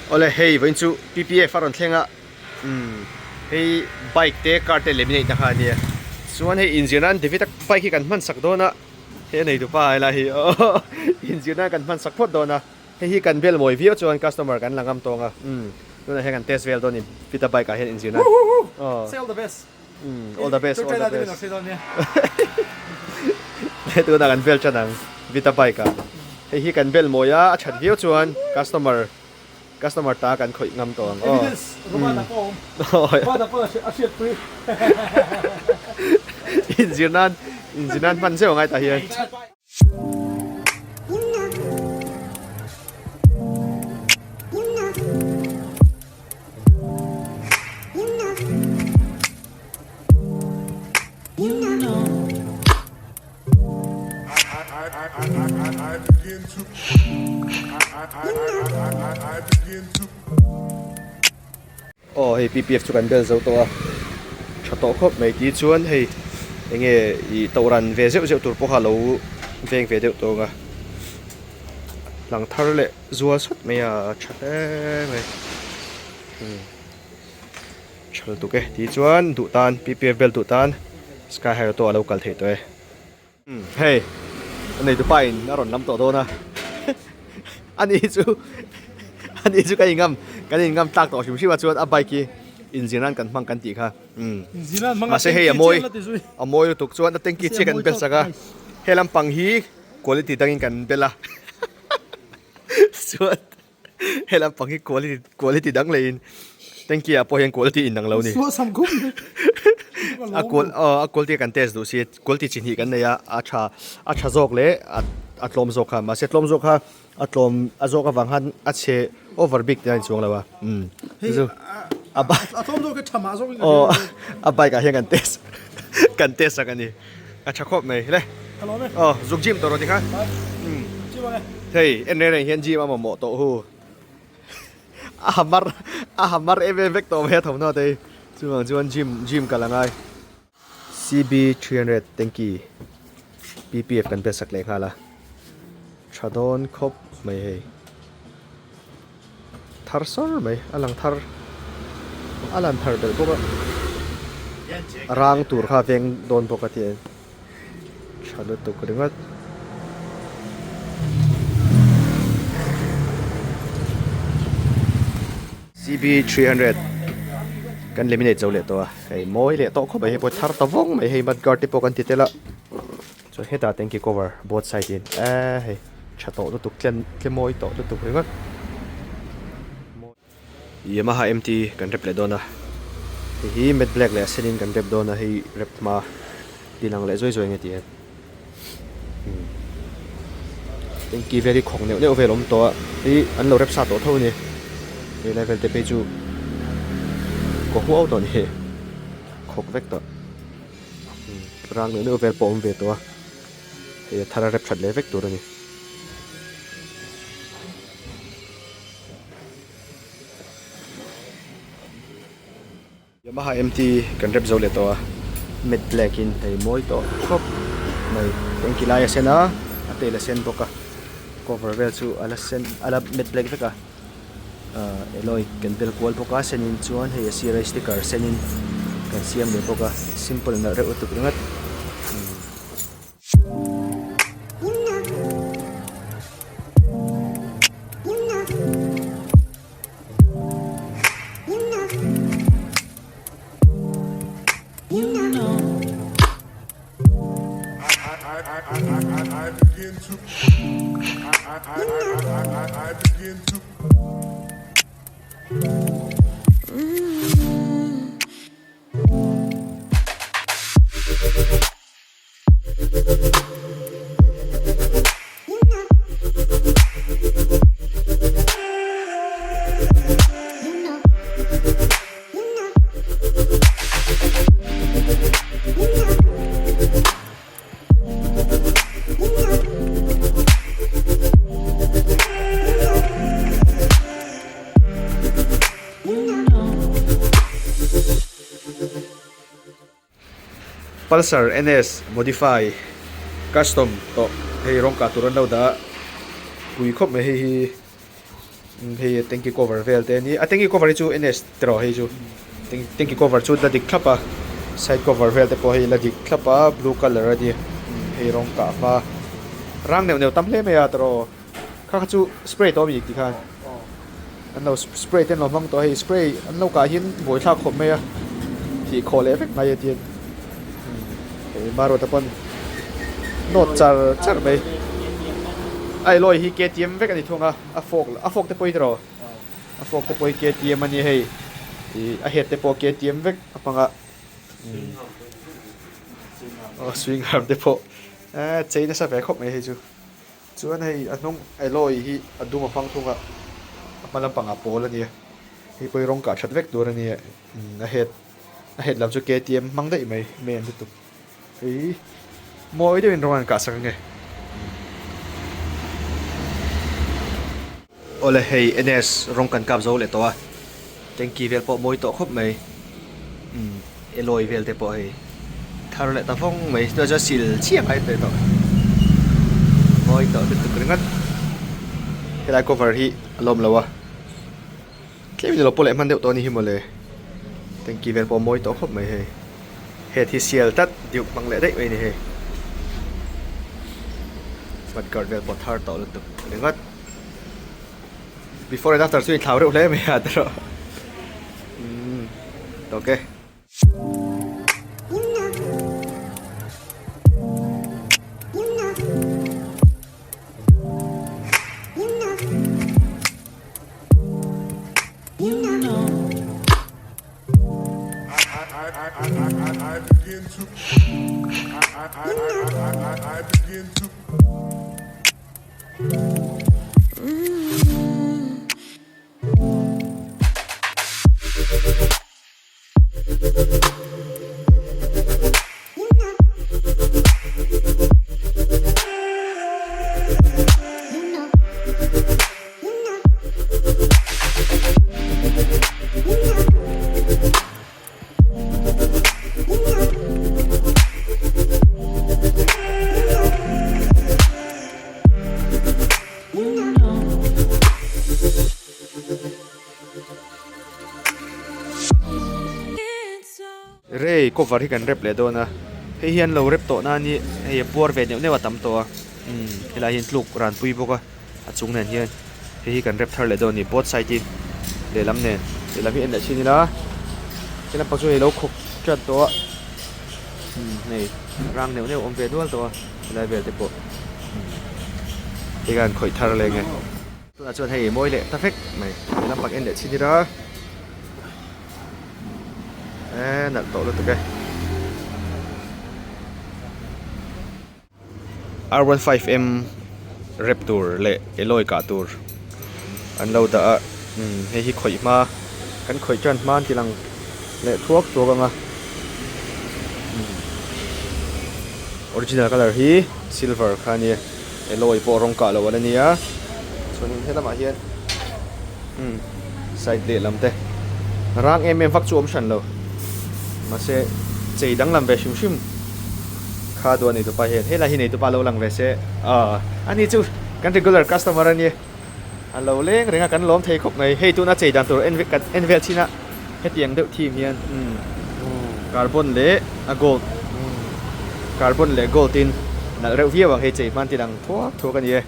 Awle hei vawiin chu PPF a rawn thleng a umm hei bike te car te lem neihna kha a nia chuan hei inzir nan David a bike hi kan hman sak dawn a hei a nei dupa helai hi aww inzir nan kan hman sak phawt dawn a hei hi kan bel mawi viau chuan customer kan la ngam tawng a umm tunah hian kan test vel dawn a ni David a bike ah hian inzir nan aww. All the best, all the best. Hei tunah kan vel tan ang Vita bike ah. Hei hi kan bel mawi a, a that viau chuan customer customer ta kan khawih ngam tawh ang aw. Evidence Robert-a pawh a awm. Robert-a pawh a hriatpui. Inzir nan inzir nan hman zeuh a ngai tah hian. Aw hei PPF chu kan bel zo tawh a, tha tawh khawp mai tih chuan hei enge ih tohran ve zeuh zeuh tur pawh kha lo veng ve deuh tawng a, lang thar leh zual sawt mai a tha hle mai umm tha lutuk e tih chuan duh tan PPF bel duh tan sky high auto a lo kal theih tawh e. Hei a neitu pa in a rawn lam tawh dawn a ani chu ani chu ka in ngam kan in ngam tlak tawh hrim hrim a chuan a bike hi inzir nan kan hmang kan tih kha mahse hei a mawi a mawi lutuk chuan a tanky chiah kan bel sak a he lampang hi quality dangin kan bel a chuan He lampang hi quality quality dang leh in tanky ah pawh hian quality in ang lo ni. A qual aw a quality kan test duh si quality chi hnih kan nei a a tha a tha zawk leh a a tlawm zawk kha mahse tlawm zawk kha a tlawm a zawk avang khan a chhe over bik te a inchuang lo a umm chu a bike a tlawm zawk hi tha mah zawk in aw a bike ah hian kan test kan test sak a ni. A tha khawp mai le. Ka lawm e. Aw zuk gym tawh rawh tikha. Umm. Gym ang e. Hei en reng reng hian gym a mamawh tawh hu. A ha mar a ha mar em em vek tawh mai a thawmhnaw te hi. Chuvang chuan gym gym kal a ngai. CB 300 tanky PPF kan pe sak leh nghal a. Tha dawn khawp mai hei. Thar sar mai a lang thar a lan thar belh bawk a rang tur kha a veng dawn bawk a tih tha lutuk ringawt. CB 300 kan laminate zo leh tawh a hei mawi leh tawh khawp mai hei pawh thar ta vawng mai hei mud guard te pawh kan ti tel a. Chuan hetah tanky cover both side in eee hei tha tawh lutuk tlen tle mawi tawh lutuk ringawt Yamaha MT kan rep leh dawn a hei hi matte black leh a sen in kan rep dawn a hei rep hma ti lang leh zuai zuai nge tih hian tanky vel hi khawk neuh neuh vel a awm tawh a hei an lo rep sa tawh tho a ni hei lai vel te phei chu kaw huau tawh a ni khawk vek tawh. Rang neuh neuh vel pawh a awm ve tawh a, hei a thar a rep that leh vek tur a ni. Yamaha MT kan rep zo leh tawh a, matte black in hei mawi tawh khawp mai. Tanky lai a sen a, a tail a sen bawk a, cover vel chu a la sen a la matte black vek a, ahh alloy kan bel kual bawk a senin chuan hei a sira sticker senin kan siam leh bawk a simple nalh reuh lutuk ringawt. Pulsar NS modify custom tawh hei rawng kah tur an lo dah a pui khawp mai hei hi. Hei tanky cover vel te a ni a tanky cover hi chu ns te rawh hei chu tanky cover chu la dik thlap a side cover vel te pawh hei la dik thlap a blue colour a ni hei rawng kah hma rang neuh neuh tam hle mai a tawrh kha kha chu spray tawh a mi tih khan an lo spray te an lo hmang tawh a hei spray an lo kah hian buaithlak khawp mai a thih khawh leh vek mai a tiang hei maruata pawn nawt char char mai a alloy hi ktm vek a ni thung a a fork a fork te pawh hi tiraw a fork te pawh hi ktm a ni hei ih a head te pawh ktm vek a hmang a aw swing arm te pawh eh chei nasa ve khawp mai hei chu. Chuan hei a hnung alloy hi a dum a hmang thung a, a hma lampangah pawl a nia, hei pawh hi rawng kah that vek tur a nia, a head a head lam chu ktm hmang daih mai main lutuk hei mawi deuhin rawng an kah sak ange. Awle hei ns rawng kan kap zo leh tawh a, tanky vel pawh mawi tawh khawp mai, alloy vel te pawh hei thar leh ta vawng mai tunah chuan sil chiah ngai teh tawh mawi tawh lutuk ringawt helai cover hi a lawm lo a tlem in alo pawh leh hman deuh tawh a ni hi mawle tanky vel pawh a mawi tawh khawp mai hei head hi sial tlat deuh hmang leh daih mai a ni hei mud guard vel pawh thar tawh lutuk ringawt. Before and after chu inthlau reuh hle mai a tawh umm ok. Rei cover hi kan rep leh dawn a, hei hian lo rep tawh nan hi hei a puar ve neuh neuh a tam tawh a, umm helai hian tluk ranpui bawk a, a chung nen hian hei hi kan rep thar leh dawn a ni both side in lehlam nen lehlam hi en leh chin ila helam pang chu hei lo khawk tan tawh a umm hei rang neuh neuh awm ve nual tawh a helai vel te pawh hei khan khawih thar leh nge tunah chuan hei mawi leh ta vek mai lehlam pang en leh chin ila eee nalh tawh lutuk e. R15M rep tur leh alloy kah tur an lo dah a umm hei hi khawih hma kan khawih tan hma an ti lang leh thuak thuak ang a umm original colour hi silver kha a nia alloy pawh rawng kah loh a la nia chuanin helamah hian umm side lehlam te rang em em vak chu a awm hran lo mahse chei danglam ve hrim hrim. Kha duah neitupa hian helai hi neitupa lo lang ve se aw ani chu kan regular customer a nia a lo leng reng a kan lawm thei khawp mai hei tuna chei dan tur en kan en vel chin a hetiang deuh theme hian carbon leh a gold carbon leh gold in nalh reuh viau ang hei chei hman ti lang thuak thuak a ni e.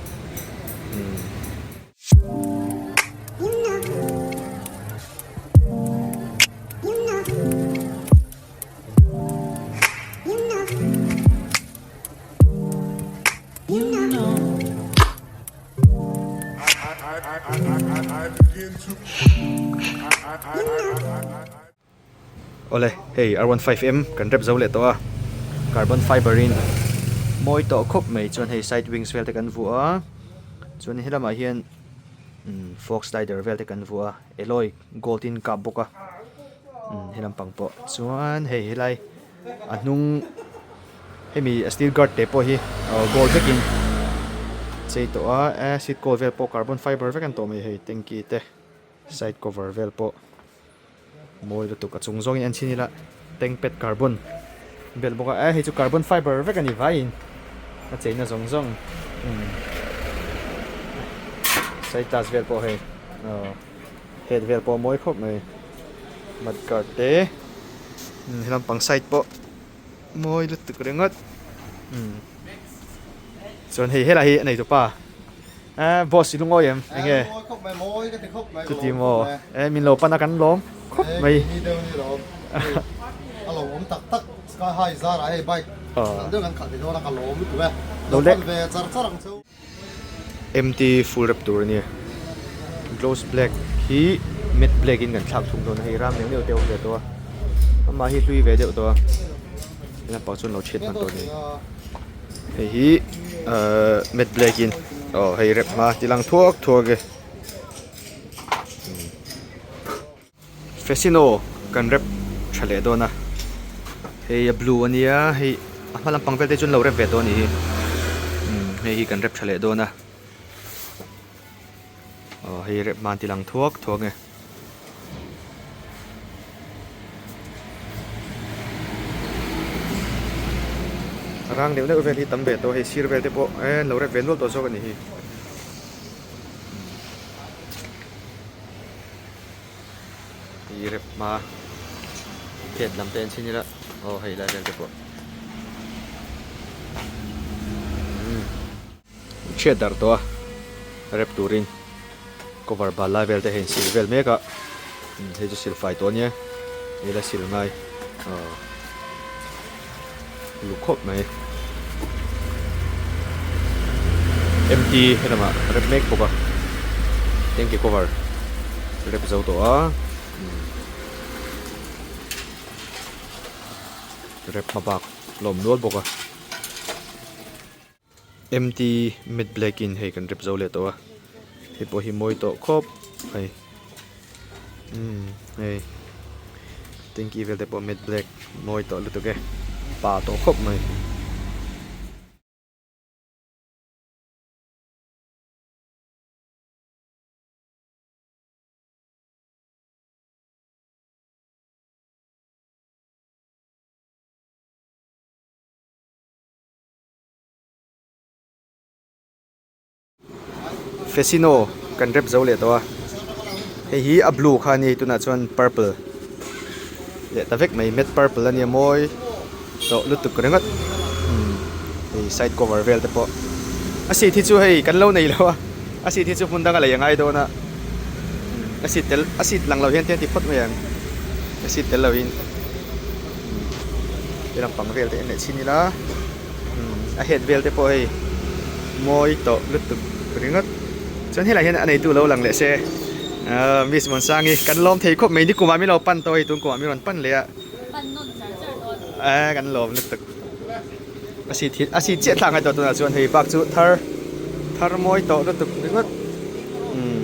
Awle hei R15M kan rep zo leh tawh a carbon fiber in mawi tawh khawp mai chuan hei side wings vel te kan vuah a chuan helamah hian fork slider vel te kan vuah a alloy gold in kap bawk a he lampang pawh chuan hei helai a hnung hemi a steel guard te pawh hi gold vekin chei tawh a acid coat vel pawh carbon fiber vek an tawh mai hei tanky te side cover vel pawh mawi lutuk a chung zawngin en chhin ila tank pad carbon bel bawk a eh hei chu carbon fiber vek a ni vaiin a cheina zawng zawng side glass vel pawh hei. Head vel pawh a mawi khawp mai mud guard te he lampang side pawh mawi lutuk ringawt chuan hei helai hi a nei tupa eh boss i lungawi em eng nge chuti maw eh min lo pan a kan lawm khawp mai Empty full rep tur a nia gloss black hi matte black in kan thlak thung dawn a hei ram neuh neuh te a awm ve tawh a amah hi hlui ve deuh tawh a he lampang chuan lo chhiat hman tawh a ni hei hi ahh matte black in aw hei rep hma ti lang thuak thuak e. Fascino kan rep tha leh dawn a, hei a blue a nia hei a hma lampang vel te chu an lo rep ve tawh a nih hi umm hei hi kan rep tha leh dawn a aw hei rep hma an ti lang thuak thuak e. Rang deuh deuh vel hi tam ve tawh hei sir vel te pawh e an lo rep ve nual tawh zawk a nih hi. Hei rep hma phet lam te an chhin ila aw hei lai vel te pawh umm chhiat darh tawh a rep turin cover bal lai vel te hei an sil vel mek a hei chu sil fai tawh ania hei la sil ngai aw. Lu khawp mai. MT helamah rep mek bawk a. Tanky cover rep zo tawh a. Rep hma bak lawm nual bawk a. MT matte black in hei kan rep zo leh tawh a hei pawh hi mawi tawh khawp mai umm hei tanky vel te pawh matte black mawi tawh lutuk e pa tawh khawp mai. Fascino kan rep zo leh tawh a hei hi a blue kha a ni tunah chuan purple leh ta vek mai matte purple a nia mawi tawh lutuk ringawt umm hei side cover vel te pawh a seat hi chu hei kan lo nei lo a a seat hi chu hmun danga lei a ngai dawn a a seat tel a seat lang lo hian te a ti phawt mai ang a seat tel lo in. He lampang vel te en leh chhin ila a head vel te pawh hei mawi tawh lutuk ringawt chuan helaiah hian a neitu lo lang leh se ahh miss Muansangi kan lawm thei khawp mai nikum ah min lo pan tawh hei tun kum ah min rawn pan leh a eh kan lawm lutuk a seat hi a seat chiah thlak ngai tawh tunah chuan hei bak chu thar thar mawi tawh lutuk ringawt umm.